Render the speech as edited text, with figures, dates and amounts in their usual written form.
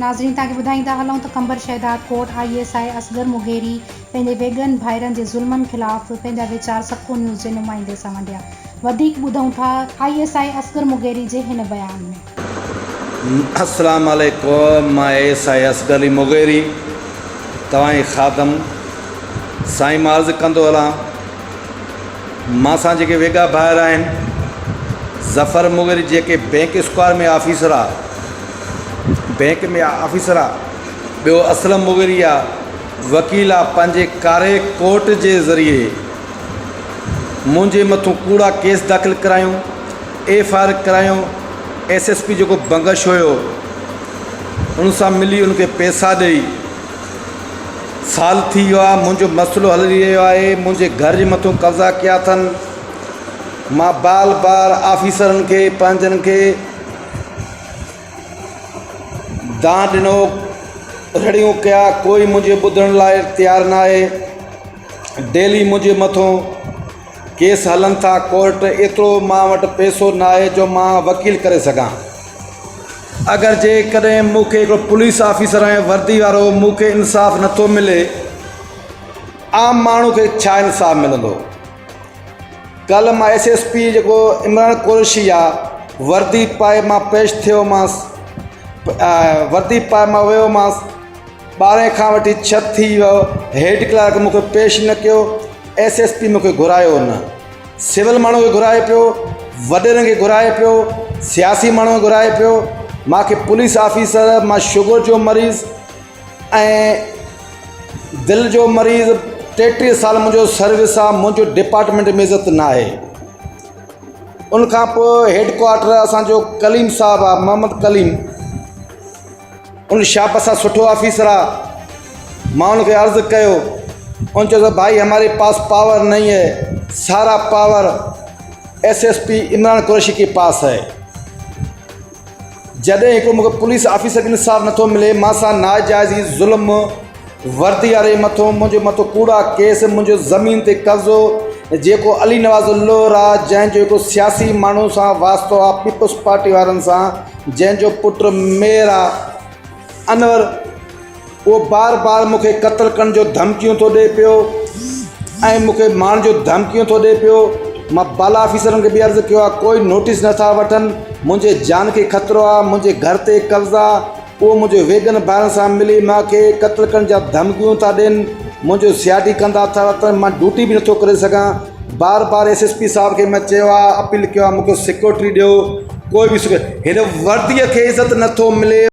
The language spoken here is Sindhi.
ناظرين توهان کي ٻڌائيندا هلون ته Qambar Shahdadkot I S I Asghar Mugheri پنهنجي ويڳن ڀائرن جي ظلمن خلاف پنهنجا ويچار سڪو نيوز جي نمائندي سان ونڊيا وڌيڪ ٻڌون ٿا I S I Asghar Mugheri جي هن بيان ۾. السلام عليڪم مان A S I Asghar Ali Mugheri توهان جي خادم سائين مان عرض ڪندو هلان مان سان جيڪي ويڳا ڀائر آهن ظفر مغيري جيڪي بينڪ اسڪوائر ۾ آفيسر آ بينڪ ۾ آفيسر آ ٻيو اسلم مغيري آ وڪيل آ پنهنجي ڪاري ڪورٽ جي ذريعي منهنجي مٿون ڪوڙا ڪيس داخل ڪرايون ايف I R ڪرايون ايس ايس پي جيڪو بنگش هيو ان سان ملي ان کي پيسا ڏئي سال ٿي ويو آ منهنجو مسئلو هلي رهيو آهي منهنجي گهر جي مٿون قبضا ڪيا اٿن مان بار بار آفيسرن کي پنهنجن کي دانهن ڏنو رڙيون ڪيا ڪوئي منهنجي ٻڌڻ لاء تيار نه آهي ڊيلي منهنجي مٿو ڪيس هلن ٿا ڪورٽ ايترو مان وٽ پئسو نه آهي جو مان وڪيل ڪري سگهان اگر جيڪڏهن مون کي هڪڙو پوليس آفيسر ۽ وردي وارو مون کي انصاف نٿو ملي عام ماڻهو کي ڇا انصاف ملندو ڪلهه مان ايس ايس پي جيڪو عمران قريشي آ وردي پائي مان پيش ٿيومانس وردي پائي مان ويومانس ٻارهين کان وٺي ڇهه ٿي ويو هيڊ ڪلارڪ مونکي پيش نه ڪيو ايس ايس پي مونکي گهرايو نه سول ماڻهو کي گهرائي پيو وڏيرن کي گهرائي پيو سياسي ماڻهو کي گهرائي پيو مانکي پوليس آفيسر مان شگر جو مريض ۽ دل جو مريض 33 سال منهنجو سروس آ منهنجو ڊپارٽمينٽ ۾ عزت نه آهي ان کان پوء هيڊ ڪوارٽر اسانجو ڪليم صاحب آ محمد ڪليم ان شاپ سان سٺو آفيسر آ مان ان کي عرض ڪيو ان چيو ته ڀائي هماري پاس پاور نہیں هي سارا power S S P Imran Qureshi ڪي پاس هي جڏهن هڪڙو مونکي پوليس آفيسر کي انصاف نٿو ملي مان سان ناجائزي ظلم وردي واري مٿو منهنجي مٿو ڪوڙا ڪيس منهنجو زمين تي قبضو جيڪو علي نواز لوهر آ جنهن جو هڪڙو سياسي ماڻهو سان واسطو آ پيپلز پارٽي وارن سان جنهن جو پٽ مير آ انور اهو بار بار مون کي قتل ڪرڻ جو ڌمڪيون ٿو ڏئي پيو ۽ مون کي مارڻ جو ڌمڪيون ٿو ڏئي پيو مان بالا آفيسرن کي به عرض ڪيو آهي ڪوئي نوٽيس نٿا وٺن منهنجي جان کي خطرو آهي منهنجي گهر تي قبضا اهو منهنجي ويگن ڀائرن سان ملي مان کي قتل ڪرڻ جا ڌمڪيون ٿا ڏين منهنجو سي I D ڪندا ٿا وتن مان ڊيوٽي به نٿو ڪري سگهان بار بار ايس ايس پي صاحب کي مان چيو آهي اپيل ڪيو آهي مون کي سيڪيورٽي ڏيو ڪوئي به هن ورديء کي عزت نٿو ملي.